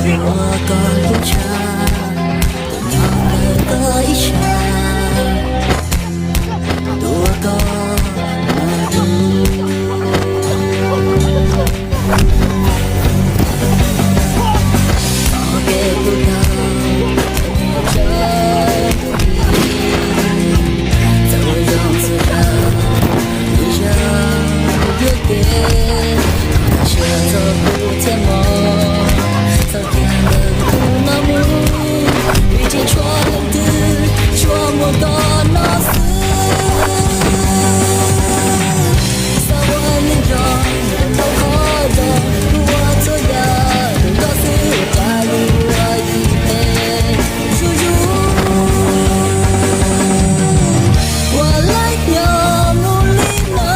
Ua koj lub tshav, tus no ntawm koj ib sab, tus uas koj mus dua. Txoj kev puv tau, txoj kev puv tau, txoj kev zoo txhua zaus, lub zog pliag kev, tam sim txoj kev thiab mog, txoj kev ntawm hnub no mus, vim tsis tshua leej twg, tsuas muaj koj no xwb. Xav ua neej zoo, thaum qhov zoo, ua txhua yam, tus koj xwb, ua cas li ua ib teg zuj zus. Ua laib nyob mus li no,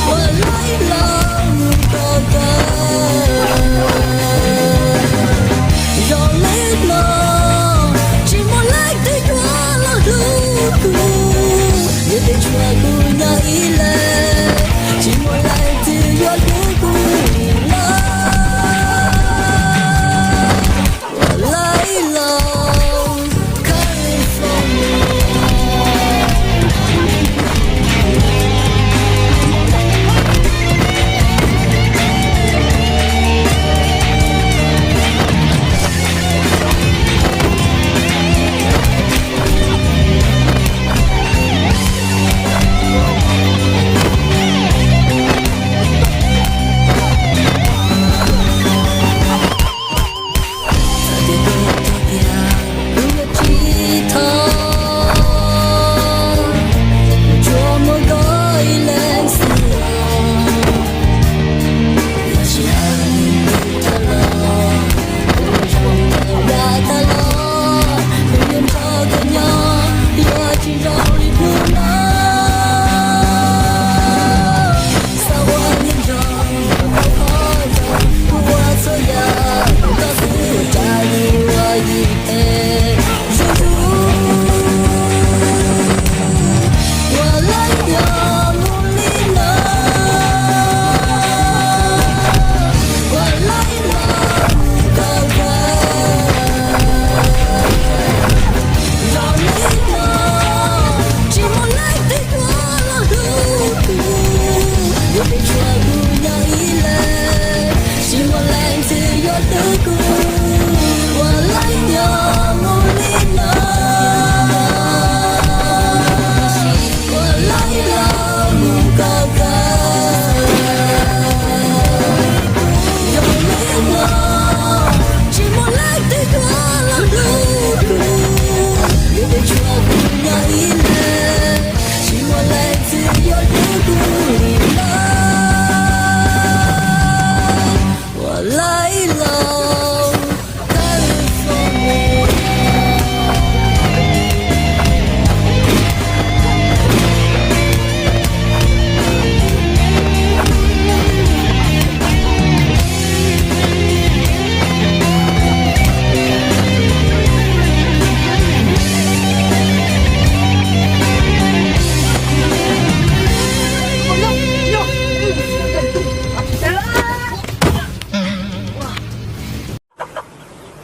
ua laib los mus kom kawg. Zoo li no, tsis muaj leej twg yuav los hlub kuv, yog tias tshuav kuv nyob ib leeg, tsis muaj leej twg yuav hlub kuv li no. Ua laib los California. Tsis muaj leej twg yuav los hlub kuv, yog tias tshuav kuv nyob ib leeg. Tsis muaj leej twg yuav hlub kuv, ua laib nyob mus li no, ua laib los mus kom kawg. Zoo li no, tsis muaj leej twg yuav los hlub kuv, yog tias tshuav kuv nyob ib leeg. Tsis muaj leej twg yuav hlub kuv li no, ua laib los California.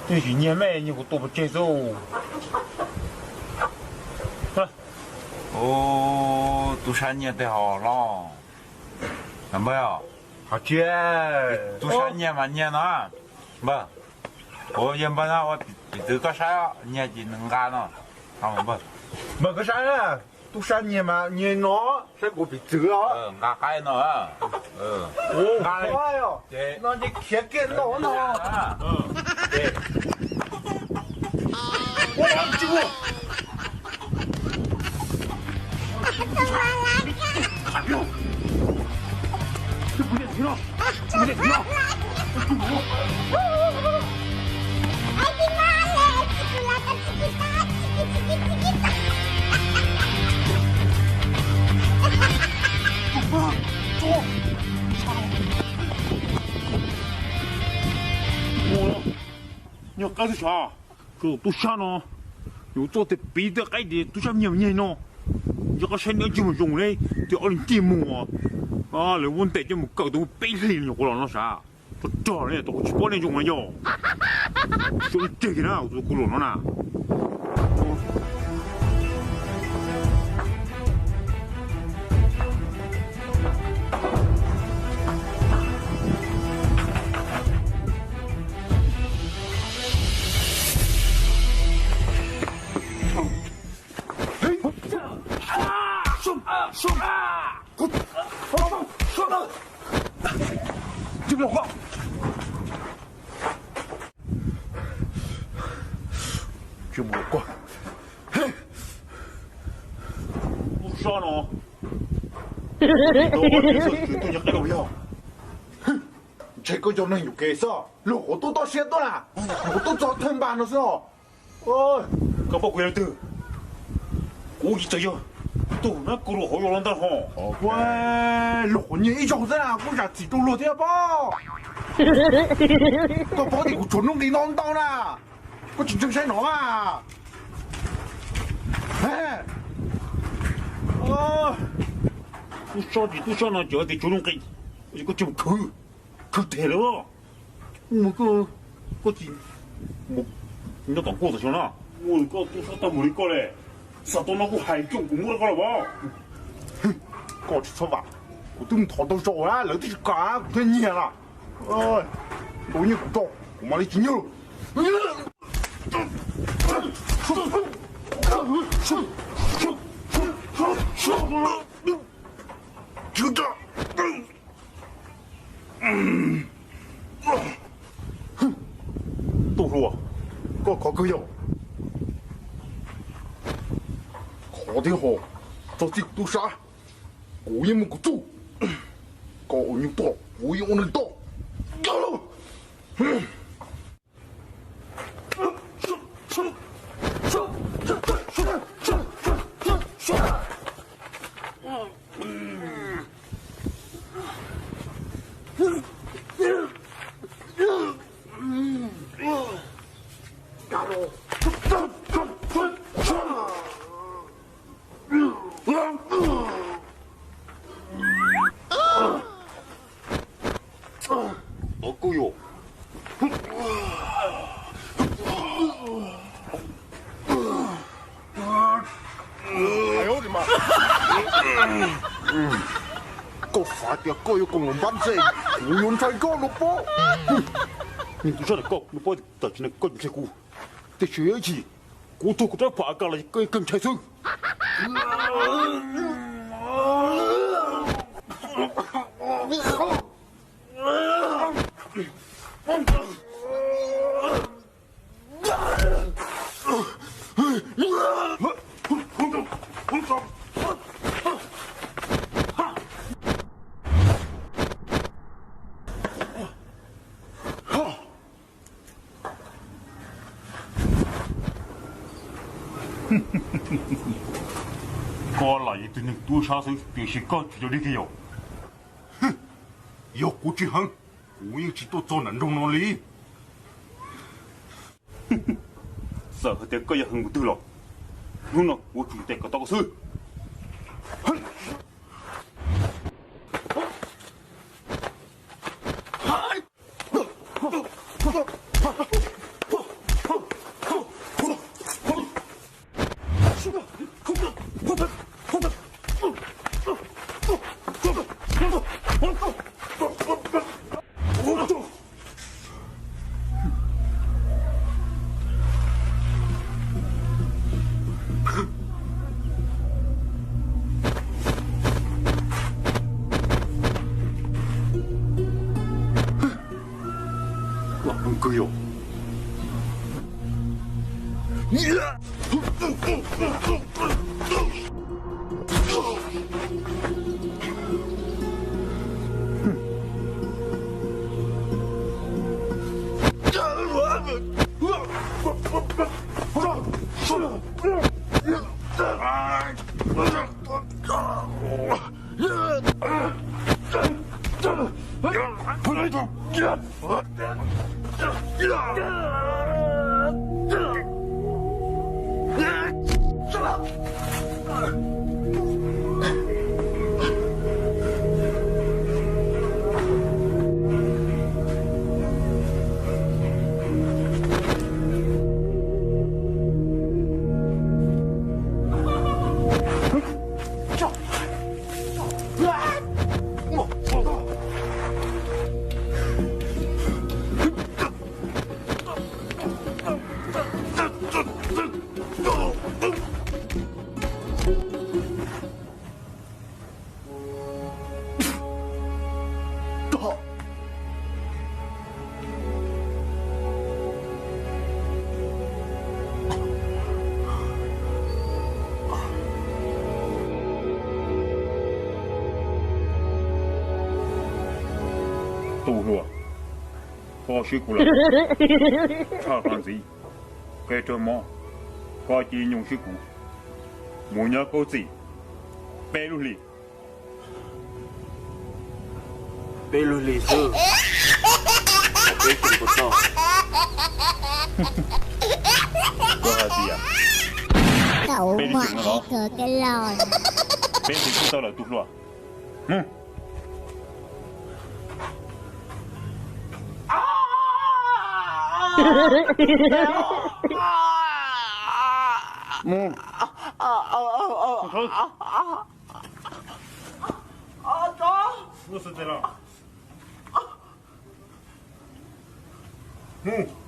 Twb tsis nyiag me, nyiag kuv tua pov tseg xwb. Ub, tub sab nyiag tej hos los? Npawg, hos tsis, tub sab nyiag mas nyiag no. Npawg, ua yawg npawg no ua piv txwv koj saib, nyiag ces nws nqa no. Npawg, koj saib na, tub sab nyiag mas nyiag no, saib kuv piv txwv os. Nqa qaib no. Nqa no ces khiav kiag no no. Nyuag qab twb sav, tub sab no, yus tuaj tias piv tej qaib tias tub sab nyiag nyiag no, yog koj saib nws tsis mus zoo li, tias ob leeg ncej mus, lawv ua ntes coj mus kawm tau peb hlis nyuam qhuav los no sav. Rog rog ne, tus kuv tsis paub nej zoo no yog. Xyov li ceg na, tus kuv luam no na. Tub sab no, tub nyuag qe yog. Ntshe koj yog neeg yuam kev xwb, luag qhuav tub toj siab tuaj na, qhuav tub txog thawj npas no xwb os. Koj paub kuv yog leej twg? Kuv tsis txawj yog tug na, kuv luag qhuav yuav los ntawd ho. Luag qhuav nyiag ib zaug xwb na, kuv zam txim rau luag thiab pob. Koj paub tias kuv tshuav nuj nqis ntau ntau na, koj tsis ntseeg saib no mas. Tub sab tsis tub sab no ces tias tshuav nuj nqis, koj tsis mus khwv, khwv them lawm. Mus koj, koj tsis mus nyob tom nkuaj tam sim no. Ua koj tub sab tag mus li koj le, xav tau no kuj hais coj kuv muab rau koj los as. Koj tsis txhob vam, kuv twb mus thov tau zaum lawv twb tsis kam kuv thiaj nyiag na. Ntaus nyiaj kuv tso, kuv mam li tsis nyiag. Tub hluas, koj khov kawg yog. Khov thiab ho, txog txij kuv tub sab, kuv yeej muaj kuv txuj. Koj ua nyuj toj, kuv yeej ua neeg toj. Ov kuj yuav. Koj xav tias koj yuav koom los npab ntse, kuv yuav ntshai koj no pob. Niag tub sab, koj yuav paub tam sim no koj yuav ntshai kuv, tiam sis ib chim kuv tuag kuv rab phom AK los koj kawg ntshai xwb. Koj lam yog ib tug neeg tub sab xwb, tiam sis koj tsis yog li kiag yom. Yog kuv tsis heev, kuv yeej tsis tuaj txog nram nroog no li. Txawm hais tias koj yog heev mus twg los, hnub no kuv tsuas tes kom tau koj xwb. Tus hluas, koj swb kuv lawm. Tshaj qhov ntxiv, qhia raug mob, koj cia li nyoo swb kuv mus nyob Kaub Txim peb lub hlis. Peb lub hlis xwb, peb xyoo puas tau? Koj hais tias peb lub xyoo no los? Peb xyoo tsis tau lawm tus hluas. Mus. Mus. Mus.